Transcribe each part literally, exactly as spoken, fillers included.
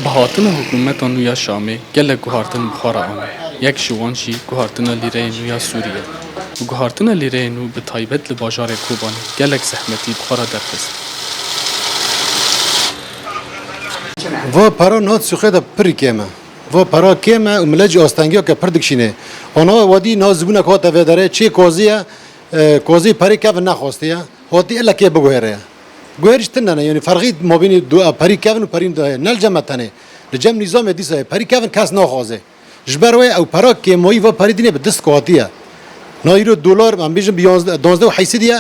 Bi hatina hikûmeta nû ya Şamê gelek guhartin bi xwe re anî. Yek ji wan jî guhartina lîreyê nû ya Sûrî ye. Û guhartina lîreyê nû bi taybet li bajarê Kobanê gelek zehmetî bi xwe re derxist. Va pera niha di sûxê de pirî kêm e. Va pera kêm e û millet jî astengiya ke pir dikişîne. Wana wedî niha zibûnek hate vê derê çê kozî ye, e, kozî perî kevin nexwastiye. Hatî ilekê biguhêre ye. Guhêr jî tune ne, yanî ferqî mabînî du-, perî kevin û perî de heye. Ne li cem me tenê. Li cem nîzamê dîsa ye. Perî kevin kes naxwaze. Ji ber wê ew pera kêmayî va perî dînê bi dist hatiye. Na îro dolar, em bêjin bi yanzdeh, danzdeh û heysî diye,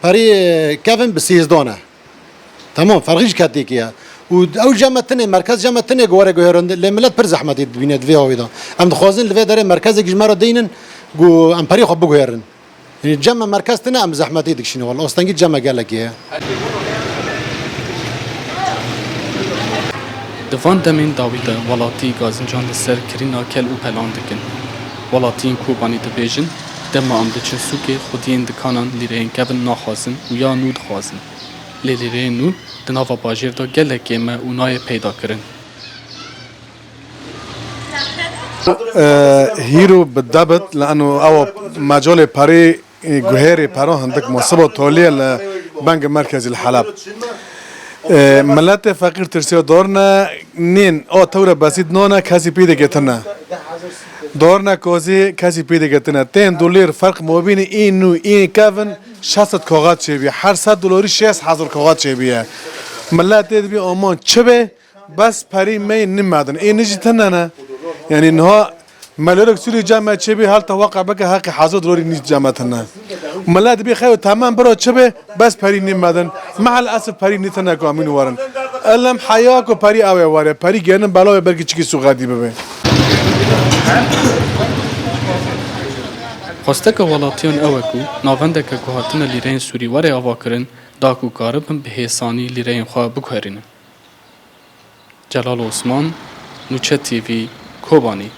perî, e, kevin bi sêzdan e. Temam, ferqî ji ketêkê ye. Û ew cem me tinê, merkez cem me tinê ku were guhêrin, lê milet pir zehmetî dibîne di vê awê de. Em dixwazin li vê derê merkezek ji me re deynin ku em perî xwe biguhêrin. Yanî cem me merkez tine, em zehmetî dikişînin. Wela astengî cem me gelekî ye. Di van demên dawî de welatî gazincan li ser kirîna kel û pelan dikin. Welatiyên Kobanî dibêjin, dema em diçin sûkê xwediyên dikanan lîreyên kevin naxwazin û ya nû dixwazin. Lê lîreyên nû di nava bajêr de gelek kêm e û nayê peyda kirin. Hîro bi debit li eno ewa mecalê perê guhêrê pera hindik mosiba tolî ye li bengê merkezî li Heleb. Miletê feqîr tirsiya dorne nên a tewre besît nane kesî pî dike tine. Dorne kozî kesî pî dike tine. Tên dolîr ferq mobînî î nû î kevin şeş sed kaxet çêbî. Her sed dolarî şêst hezar kaxet çêbî ye. Miletê dibî aman çi bê? Bes perî me yê nimedin. Ê nijî tine ne. Yanî niha melorek sûrî cem me çêbî hal te waqa bike heqî hezar dolarî nî cem me tine. Milet dibî xeyo temam biro çi bê? Bes perî nimedin. Mehel esif perî nîtine ku emîn werin. Elem heya ku perî ew ê were. Perî gênin belawê belkî çikî sûxetî bibe. Xwesteke welatiyan ew e ku navendeke ku hatine lîreyên Sûrî were avakirin, da ku karibin bi hêsanî lîreyên xwe biguherînin. Celal Osman, Nûçe T V, Kobanî.